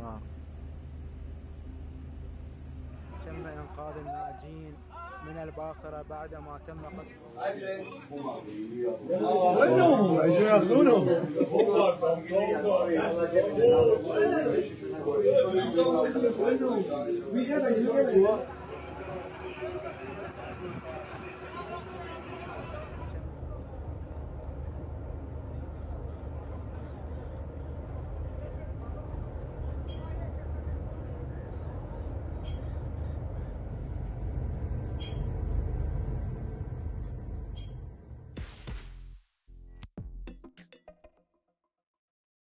النار. تم إنقاذ الناجين من الباخرة بعدما تم قتل وينهم؟